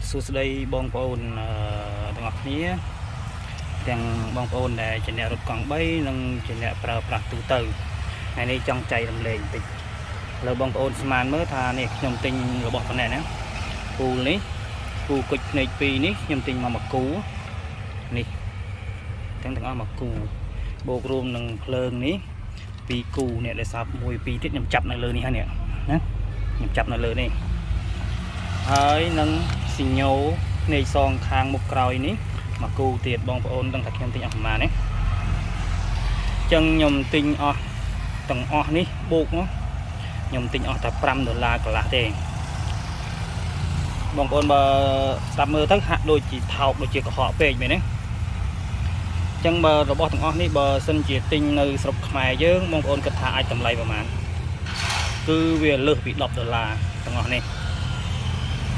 សួស្តីបងប្អូនទាំងអស់គ្នាទាំងបងប្អូនដែលជាអ្នករត់កង់3និងជាអ្នកប្រើប្រាស់ទូទៅថ្ងៃនេះចង់ចែករំលែកបន្តិចឥឡូវបងប្អូនស្មានមើលថានេះខ្ញុំទិញរបស់ប៉ុណ្ណេះណាពូលនេះគូគុជភ្នែក2នេះខ្ញុំទិញមកមួយគូនេះទាំងទាំងអស់មួយគូបូករួមនឹងភ្លើងនេះពីរគូនេះដែលសាប់មួយពីរទៀតខ្ញុំចាប់នៅលើនេះហើយនេះណាខ្ញុំចាប់នៅលើនេះ ហើយនឹងស៊ីញ៉ូភ្នែកសងខាងមុខក្រោយនេះមកគូទៀតបងប្អូនដឹងថាខ្ញុំទិញអស់ប្រហែលណាអញ្ចឹងខ្ញុំទិញអស់ទាំងអស់នេះបូកមកខ្ញុំទិញអស់តែ5ដុល្លារកន្លះទេបងប្អូនបើស្ដាប់មើលទៅហាក់ដូចជាថោកដូចជាកុហកពេកមែនទេអញ្ចឹងបើរបស់ទាំងអស់នេះបើសិនជាទិញនៅស្រុកខ្មែរយើងបងប្អូនគិតថាអាចតម្លៃប្រហែលគឺវាលើសពី10ដុល្លារទាំងអស់នេះ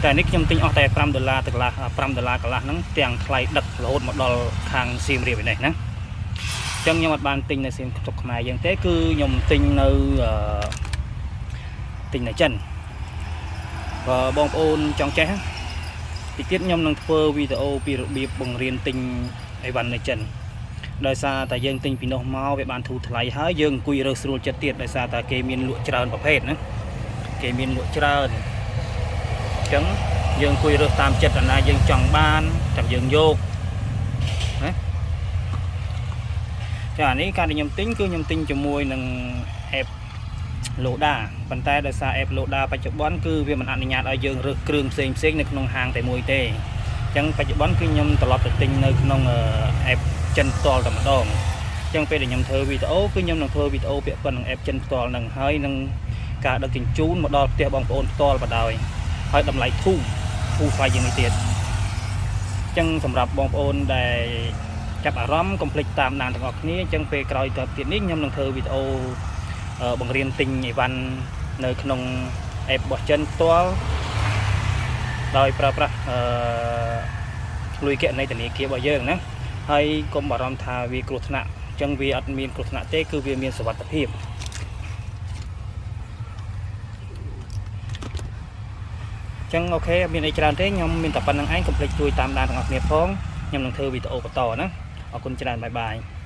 តែនេះខ្ញុំទិញអស់តែ5ដុល្លារទៅកន្លះ5ដុល្លារកន្លះហ្នឹងទាំងថ្លៃដឹករហូតមកដល់ខាងសៀមរាបឯនេះណាអញ្ចឹងខ្ញុំអត់បានទិញនៅសៀមស្រុកខ្មែរយើងទេគឺខ្ញុំទិញនៅអឺទិញនៅចិនបើបងប្អូនចង់ចេះតិចទៀតខ្ញុំនឹងធ្វើវីដេអូពីរបៀបបង្រៀនទិញអីវ៉ាន់នៅចិនដោយសារតែយើងទិញពីនោះមកវាបានធូរថ្លៃហើយយើងអង្គុយរើសស្រួលចិត្តទៀតដោយសារតែគេមានលក់ច្រើនប្រភេទណាគេមានលក់ច្រើនអញ្ចឹង យើងអង្គុយរើសតាមចិត្តអាណាយើងចង់បានចាំយើងយកណាចាអានេះការដែលខ្ញុំទិញគឺខ្ញុំទិញជាមួយនឹង app Loda ប៉ុន្តែដោយសារ app Loda បច្ចុប្បន្នគឺវាមិនអនុញ្ញាតឲ្យយើងរើសគ្រឿងផ្សេងផ្សេងនៅក្នុងហាងតែមួយទេអញ្ចឹងបច្ចុប្បន្នគឺខ្ញុំត្រឡប់ទៅទិញនៅក្នុង app ចិនផ្ទាល់តែម្ដងអញ្ចឹងពេលដែលខ្ញុំធ្វើវីដេអូគឺខ្ញុំនឹងធ្វើវីដេអូពាក់ព័ន្ធនឹង app ចិនផ្ទាល់នឹងហើយនឹងការដឹកជញ្ជូនមកដល់ផ្ទះបងប្អូនផ្ទាល់បណ្ដោយហើយតម្លៃធូរ ធូរថ្លៃជាងនេះទៀតអញ្ចឹងសម្រាប់បងប្អូនដែលចាប់អារម្មណ៍កុំភ្លេចតាមដានទាំងអស់គ្នាអញ្ចឹងពេលក្រោយទៅទៀតនេះខ្ញុំនឹងធ្វើវីដេអូបង្រៀនទិញអីវ៉ាន់នៅក្នុង app របស់ចិនផ្ទាល់ដោយប្រើប្រាស់អឺលុយគណនីធនាគាររបស់យើងណាហើយកុំបារម្ភថាវាគ្រោះថ្នាក់អញ្ចឹងវាអត់មានគ្រោះថ្នាក់ទេគឺវាមានសុវត្ថិភាព ចឹង OK មានអីច្រើនទេខ្ញុំមានតែប៉ុណ្ណឹងឯងកុំភ្លេចជួយតាមដានទាំងអស់គ្នាផងខ្ញុំនឹងធ្វើវីដេអូបន្តណាអរគុណច្រើន bye bye.